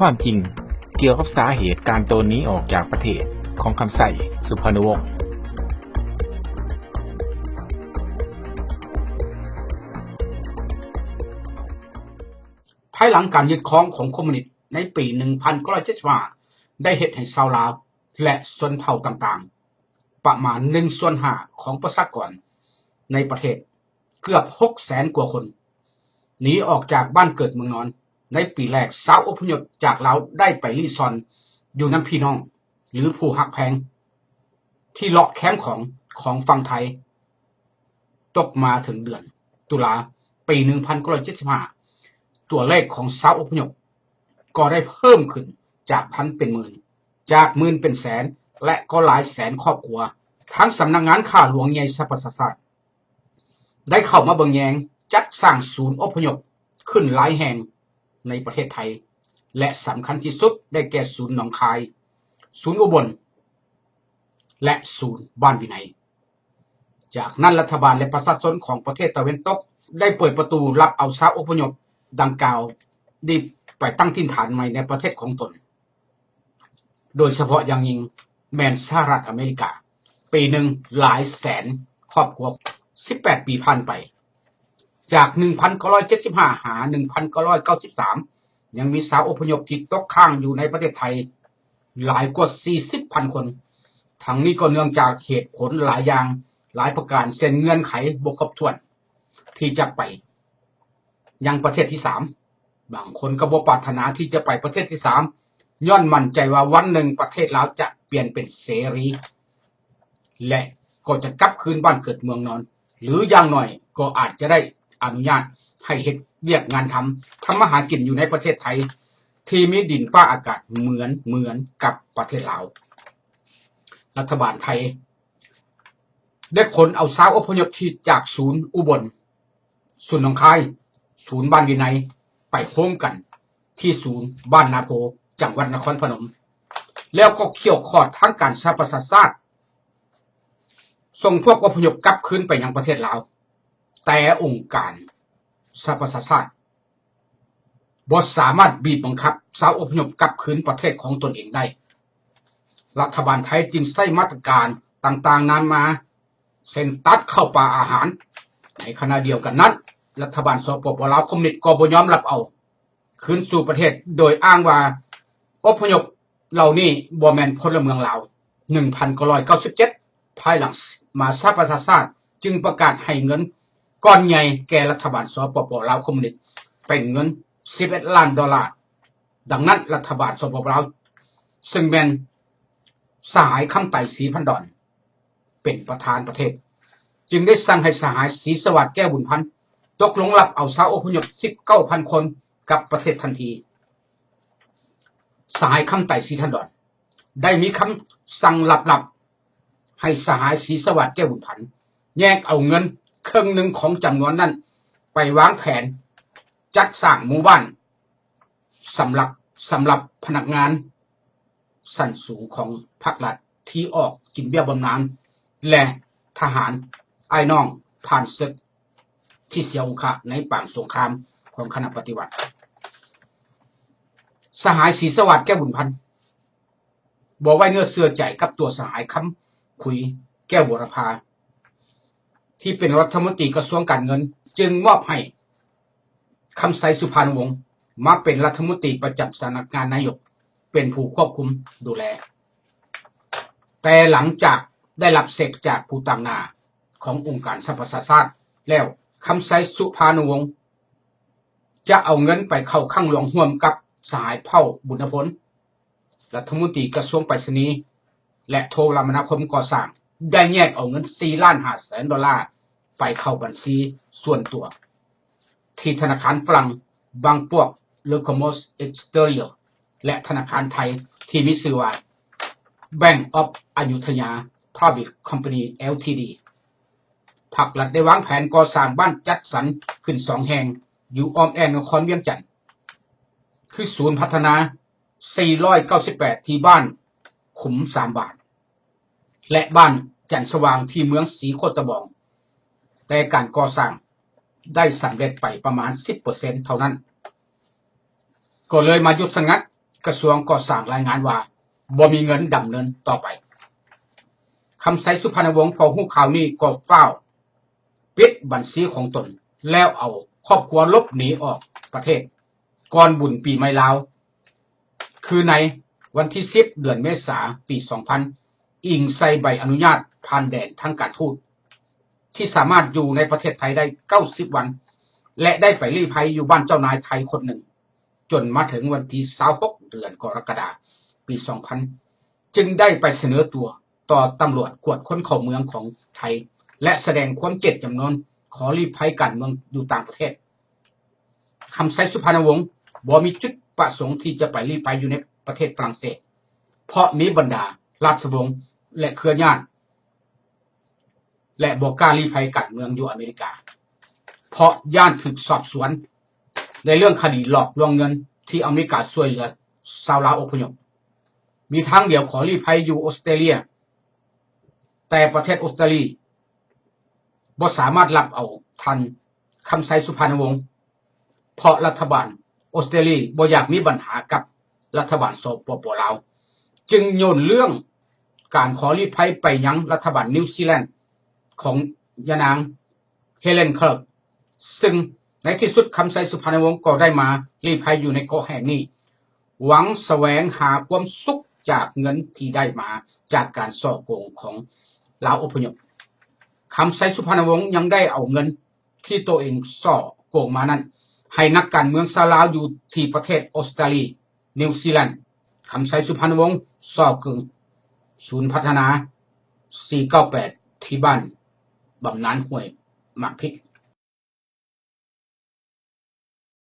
ຄວາມຈິງກ່ຽວກັບສາເຫດການໂຕນໜີອອກຈາກປະເທດຂອງຄຳໄຊ ສຸພານຸວົງ. ພາຍຫຼັງການຍຶດຄອງຂອງຄອມມູນິດໃນປີໜຶ່ງພັນເກົ້າຮ້ອຍເຈັດສິບຫ້າ ໄດ້ເຮັດໃຫ້ຊາວລາວ ແລະ ຊົນເຜົ່າຕ່າງໆ ປະມານໜຶ່ງສ່ວນຫ້າຂອງປະຊາກອນໃນປະເທດ ເກືອບຫົກແສນກວ່າຄົນ ໜີອອກຈາກບ້ານເກີດເມືອງນອນ. ໃນປີແລກ, ຊາວອົບພະຍົບຈາກລາວໄດ້ໄປລີ້ຊ່ອນຢູ່ນຳພີ່ນ້ອງ ຫຼື ຜູ້ຮັກແພງ ທີ່ເລາະແຄມຂອງຂອງຝັ່ງໄທ. ຕົກມາເຖິງເດືອນຕຸລາປີໜຶ່ງພັນເກົ້າຮ້ອຍເຈັດສິບຫ້າ ຕົວເລກຂອງຊາວອົບພະຍົບກໍໄດ້ເພີ່ມຂຶ້ນຈາກພັນເປັນໝື່ນ, ຈາກໝື່ນເປັນແສນ ແລະ ກໍຫຼາຍແສນຄອບຄົວ. ທາງສຳນັກງານຂ້າຫຼວງໃຫຍ່ສະຫະປະຊາຊາດ ໄດ້ເຂົ້າມາເບິ່ງແຍງ, ຈັດສ້າງສູນອົບພະຍົບຂຶ້ນຫຼາຍແຫ່ງໃນປະເທດໄທ ແລະ ສຳຄັນທີ່ສຸດໄດ້ແກ່ສູນໜອງຄາຍ, ສູນອຸບົນ ແລະ ສູນບ້ານວິໄນ. ຈາກນັ້ນ ລັດຖະບານ ແລະ ປະຊາຊົນຂອງປະເທດຕາເວັນຕົກໄດ້ເປີດປະຕູຮັບເອົາຊາວອົບພະຍົບດັ່ງກ່າວນີ້ໄປຕັ້ງຖິ່ນຖານໃໝ່ໃນປະເທດຂອງຕົນ, ໂດຍສະເພາະຢ່າງຍິ່ງແມ່ນສະຫະລັດອາເມລິກາ. ປີໜຶ່ງຫຼາຍແສນຄອບຄົວ. ສິບແປດປີຜ່ານໄປ, ຈາກໜຶ່ງພັນເກົ້າຮ້ອຍເຈັດສິບຫ້າ ຫາ ໜຶ່ງພັນເກົ້າຮ້ອຍເກົ້າສິບສາມ ຍັງມີຊາວອົບພະຍົບທີ່ຕົກຄ້າງຢູ່ໃນປະເທດໄທຫຼາຍກວ່າສີ່ສິບພັນຄົນ. ທັງນີ້ກໍເນື່ອງຈາກເຫດຜົນຫຼາຍຢ່າງ, ຫຼາຍປະການ, ເຊັ່ນ ເງື່ອນໄຂບໍ່ຄົບຖ້ວນທີ່ຈະໄປຍັງປະເທດທີສາມ. ບາງຄົນກໍບໍ່ປາດຖະໜາທີ່ຈະໄປປະເທດທີສາມ, ຍ້ອນໝັ້ນໃຈວ່າວັນໜຶ່ງປະເທດລາວຈະປ່ຽນເປັນເສລີ ແລະ ກໍຈະກັບຄືນບ້ານເກີດເມືອງນອນ ຫຼື ຢ່າງໜ້ອຍກໍອາດຈະໄດ້ອະນຸຍາດໃຫ້ເຮັດວຽກງານທຳ, ທຳມາຫາກິນຢູ່ໃນປະເທດໄທ ທີ່ມີດິນຟ້າອາກາດເໝືອນ ເໝືອນກັບປະເທດລາວ. ລັດຖະບານໄທໄດ້ຂົນເອົາຊາວອົບພະຍົບທີ່ຈາກສູນອຸບົນ, ສູນໜອງຄາຍ, ສູນບ້ານວິໄນ ໄປໂຮມກັນທີ່ສູນບ້ານນາໂພ ຈັງຫວັດນະຄອນພະນົມ, ແລ້ວກໍຂ້ຽວຄອດທາງການສະຫະປະຊາຊາດ ສົ່ງພວກອົບພະຍົບກັບຄືນໄປຍັງປະເທດລາວ. ແຕ່ອົງການສະຫະປະຊາຊາດບໍ່ສາມາດບີບບັງຄັບຊາວອົບພະຍົບກັບຄືນປະເທດຂອງຕົນເອງໄດ້. ລັດຖະບານໄທຈຶ່ງໃຊ້ມາດຕະການຕ່າງໆນານາ ເຊັ່ນ ຕັດເຂົ້າປາອາຫານ. ໃນຂະນະດຽວກັນນັ້ນ, ລັດຖະບານ ສປປ ລາວ ຄອມມິວນິດກໍບໍ່ຍອມຮັບເອົາຄືນສູ່ປະເທດ ໂດຍອ້າງວ່າອົບພະຍົບເຫຼົ່ານີ້ບໍ່ແມ່ນພົນລະເມືອງລາວ. ໜຶ່ງພັນເກົ້າຮ້ອຍເກົ້າສິບເຈັດ ພາຍຫຼັງມາສະຫະປະຊາຊາດຈຶ່ງປະກາດໃຫ້ເງິນກ້ອນໃຫຍ່ແກ່ລັດຖະບານ ສປປ ລາວ ຄອມມິວນິດ ເປັນເງິນສິບເອັດລ້ານດອນລາ. ດັ່ງນັ້ນ ລັດຖະບານ ສປປ ລາວ ເຊິ່ງແມ່ນສະຫາຍ ຄຳໄຕ ສີພັນດອນ ເປັນປະທານປະເທດ ຈຶ່ງໄດ້ສັ່ງໃຫ້ສະຫາຍ ສີສະຫວາດ ແກ້ວບຸນພັນ ຕົກລົງຮັບເອົາຊາວອົບພະຍົບສິບເກົ້າພັນຄົນກັບປະເທດທັນທີ. ສະຫາຍ ຄຳໄຕ ສີພັນດອນ ໄດ້ມີຄຳສັ່ງລັບໆໃຫ້ສະຫາຍ ສີສະຫວາດ ແກ້ວບຸນພັນ ແຍກເອົາເງິນເຄິ່ງໜຶ່ງຂອງຈຳນວນນັ້ນ ໄປວາງແຜນຈັດສ້າງໝູ່ບ້ານ ສຳລັບ ສຳລັບພະນັກງານຊັ້ນສູງຂອງພັກລັດທີ່ອອກກິນເບ້ຍບຳນານ ແລະ ທະຫານອ້າຍນ້ອງຜ່ານເສິກທີ່ເສຍອົງຄະໃນປາງສົງຄາມຂອງຄະນະປະຕິວັດ. ສະຫາຍ ສີສະຫວາດ ແກ້ວບຸນພັນ ບໍ່ໄວ້ເນື້ອເຊື່ອໃຈກັບຕົວສະຫາຍ ຄຳຄຸຍ ແກ້ວບົວລະພາ ທີ່ເປັນລັດຖະມົນຕີກະຊວງການເງິນ ຈຶ່ງມອບໃຫ້ ຄຳໄຊ ສຸພານຸວົງ ມາເປັນລັດຖະມົນຕີປະຈຳສຳນັກງານນາຍົກ ເປັນຜູ້ຄວບຄຸມດູແລ. ແຕ່ຫຼັງຈາກໄດ້ຮັບເຊັກຈາກຜູ້ຕາງໜ້າຂອງອົງການສະຫະປະຊາຊາດແລ້ວ, ຄຳໄຊ ສຸພານຸວົງ ຈະເອົາເງິນໄປເຂົ້າຄັ້ງຫຼວງຮ່ວມກັບສະຫາຍ ເຜົ່າ ບຸນນະພົນ ລັດຖະມົນຕີກະຊວງໄປສະນີ ແລະ ໂທລະມະນາຄົມກໍ່ສ້າງ ໄດ້ແຍກເອົາເງິນສີ່ລ້ານຫ້າແສນດອນລາໄປເຂົ້າບັນຊີສ່ວນຕົວ ທີ່ທະນາຄານຝຣັ່ງ Banque Publique Luxembourg Extérieure ແລະ ທະນາຄານໄທທີ່ມີຊື່ວ່າ Bank of Ayutthaya Public Company ແອລ ທີ ດີ. ພັກລັດໄດ້ວາງແຜນກໍ່ສ້າງບ້ານຈັດສັນຂຶ້ນສອງແຫ່ງ ຢູ່ອ້ອມແອມນະຄອນວຽງຈັນ ຄືສູນພັດທະນາສີ່ຮ້ອຍເກົ້າສິບແປດ ທີ່ບ້ານຂຸມສາມບາດ ແລະ ບ້ານຈັນສະຫວ່າງທີ່ເມືອງສີໂຄດຕະບອງ, ແຕ່ການກໍ່ສ້າງໄດ້ສຳເລັດໄປປະມານສິບເປີເຊັນເທົ່ານັ້ນ ກໍເລີຍມາຢຸດຊະງັກ ກະຊວງກໍ່ສ້າງລາຍງານວ່າ ບໍ່ມີເງິນດຳເນີນຕໍ່ໄປ. ຄຳໄຊ ສຸພານຸວົງ ພໍຮູ້ຂ່າວນີ້ກໍຟ້າວປິດບັນຊີຂອງຕົນ ແລ້ວເອົາຄອບຄົວຫຼົບໜີອອກປະເທດ ກ່ອນບຸນປີໃໝ່ລາວ ຄືໃນວັນທີສິບ ເດືອນເມສາ ປີສອງພັນ ອີງໃສ່ໃບອະນຸຍາດຜ່ານແດນທາງການທູດ ທີ່ສາມາດຢູ່ໃນປະເທດໄທໄດ້ເກົ້າສິບວັນ ແລະ ໄດ້ໄປລີ້ໄພຢູ່ບ້ານເຈົ້ານາຍໄທຄົນໜຶ່ງ ຈົນມາເຖິງວັນທີຊາວຫົກ ເດືອນກໍລະກະດາ ປີສອງພັນ ຈຶ່ງໄດ້ໄປສະເໜີຕົວຕໍ່ຕຳຫຼວດກວດຄົນເຂົ້າເມືອງຂອງໄທ ແລະ ສະແດງຄວາມເຈດຈຳນົງຂໍລີ້ໄພການເມືອງຢູ່ຕ່າງປະເທດ. ຄຳໄຊ ສຸພານຸວົງ ບໍ່ມີຈຸດປະສົງທີ່ຈະໄປລີ້ໄພຢູ່ໃນປະເທດຝຣັ່ງເສດ ເພາະມີບັນດາລາຊະວົງ ແລະ ເຄືອຍາດ ແລະ ບໍ່ກ້າລີ້ໄພການເມືອງຢູ່ອາເມລິກາ ເພາະຢ້ານຖືກສອບສວນໃນເລື່ອງຄະດີຫຼອກລວງເງິນທີ່ອາເມລິກາຊ່ວຍເຫຼືອຊາວລາວອົບພະຍົບ. ມີທາງດຽວຂໍລີ້ໄພຢູ່ອົດສະຕຣາເລຍ, ແຕ່ປະເທດອົດສະຕຣາເລຍບໍ່ສາມາດຮັບເອົາທ່ານຄຳໄຊ ສຸພານຸວົງ ເພາະລັດຖະບານອົດສະຕຣາເລຍບໍ່ຢາກມີບັນຫາກັບລັດຖະບານ ສປປ ລາວ ຈຶ່ງໂຍນເລື່ອງການຂໍລີ້ໄພໄປຍັງລັດຖະບານນິວຊີແລນຂອງຍານາງ ເຮເລນ ເຄີລກ ຊຶ່ງໃນທີ່ສຸດ ຄຳໄຊ ສຸພານຸວົງ ກໍໄດ້ມາລີ້ໄພຢູ່ໃນເກາະແຫ່ງນີ້ ຫວັງສະແຫວງຫາຄວາມສຸກຈາກເງິນທີ່ໄດ້ມາຈາກການສໍ້ໂກງຂອງລາວອົບພະຍົບ. ຄຳໄຊ ສຸພານຸວົງ ຍັງໄດ້ເອົາເງິນທີ່ໂຕເອງສໍ້ໂກງມານັ້ນ ໃຫ້ນັກການເມືອງຊາວລາວຢູ່ທີ່ປະເທດອົດສະຕຣາເລຍ, ນິວຊີແລນ. ຄຳໄຊ ສຸພານຸວົງ ສໍ້ໂກງສູນພັດທະນາ ສີ່ເກົ້າແປດ ທີ່ບ້ານບຳນານຫ້ວຍໝາກພິກ.